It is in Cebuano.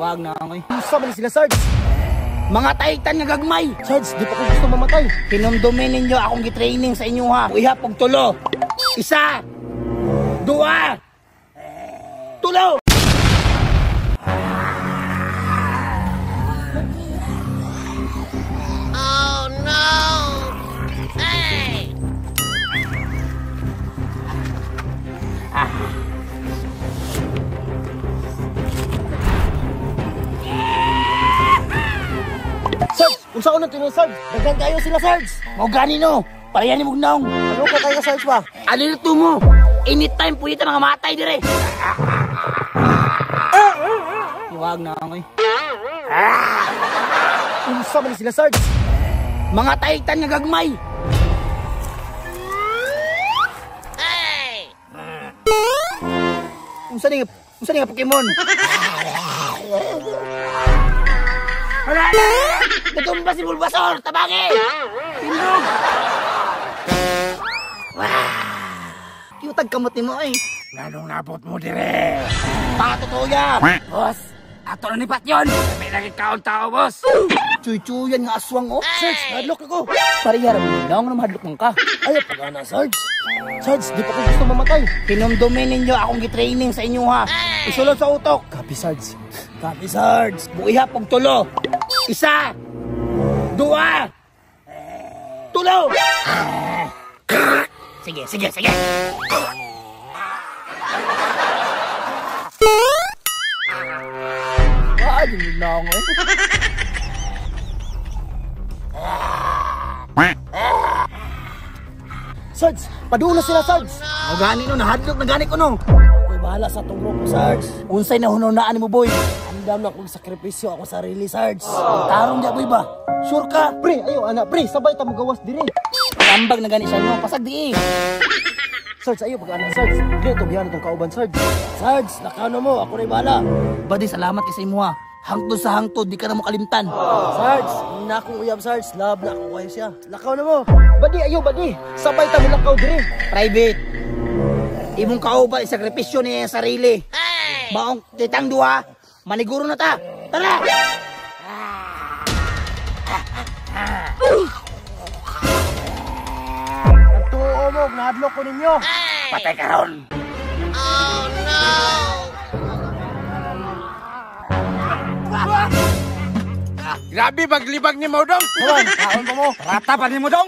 Iwag na ako eh. Unsa man sila, Sarge? Mga Titan nga gagmay. Sarge, di pa ko gusto mamatay. Hinumdumin ninyo akong gitraining sa inyo ha. Ihap og tulo. Isa. Dua. Tulo. Oh no! Hey! Sarge, unsa ko nang tinuod, Sarge? Daghan kayo sila, Sarge. Mao gani no. Pareha ni mugnaong. Ano ka kayo, Sarge ba? Alilito mo. Anytime pwede ta mga matay dire. Iwag na ako eh. Unsa man sila, Sarge? Mga Titan nga gagmay. Hey! Unsa ni nga Pokemon? Wala na! Natumba si Bulbasaur! Tabangi! Tindog! Wah! Cute ang kamot ni mo eh. Nganong nabot mo dire? Patotoo ya! Boss, ato na ni Patyon. May lagi kaon tao, boss. Chuy-chuyan nga aswang oh. Sarge, hadlok ako. Pareha ra mo nang mahadlok man ka. Ayaw pag ana, Sarge. Sarge, di pa ko gusto mamatay. Hinumdumin ninyo akong gitraining sa inyo ha. Isulod sa utok. Copy, Sarge. Copy, Sarge. Buihap og tulo. Isa. Dua. Tulo. Sige, sige, sige. Ah, di na ako eh. Sarge, padulo sila, Sarge. O gani no, nahadlok na gani ko no. Ako'y bahala sa atong grupo, Sarge. Unsay nahununaan mo, boy? Andam na akong sakripisyo ako sarili, Sarge. Tarong di, boy ba? Sure ka? Pre, ayo ana, pre, sabay ta mogawas dire. Tambag na gani siya no, pasag di eh. Sarge, ayo pag ana, Sarge. Dili to biyan itong kauban, Sarge. Sarge, nakano mo, ako rin bahala. Buddy, salamat kay sa imo ha. Hangtod sa hangtod, di ka na mo kalimtan. Sarge, na akong uyab, Sarge. Love na akong kayo siya. Lakaw na mo. Buddy, ayo, buddy. Sabay ta mo lakaw dire. Private. Imong kauban, isakripisyo niya ang sarili. Hey! Maong titang duha, maniguro na ta. Tara! Nagtuo mo, nahadlok ko ninyo. Hey! Patay ka ron. Oh no! Grabe paglibag ni mo dong. Sawan, kaon pa mo. Rata pa ni mo dong.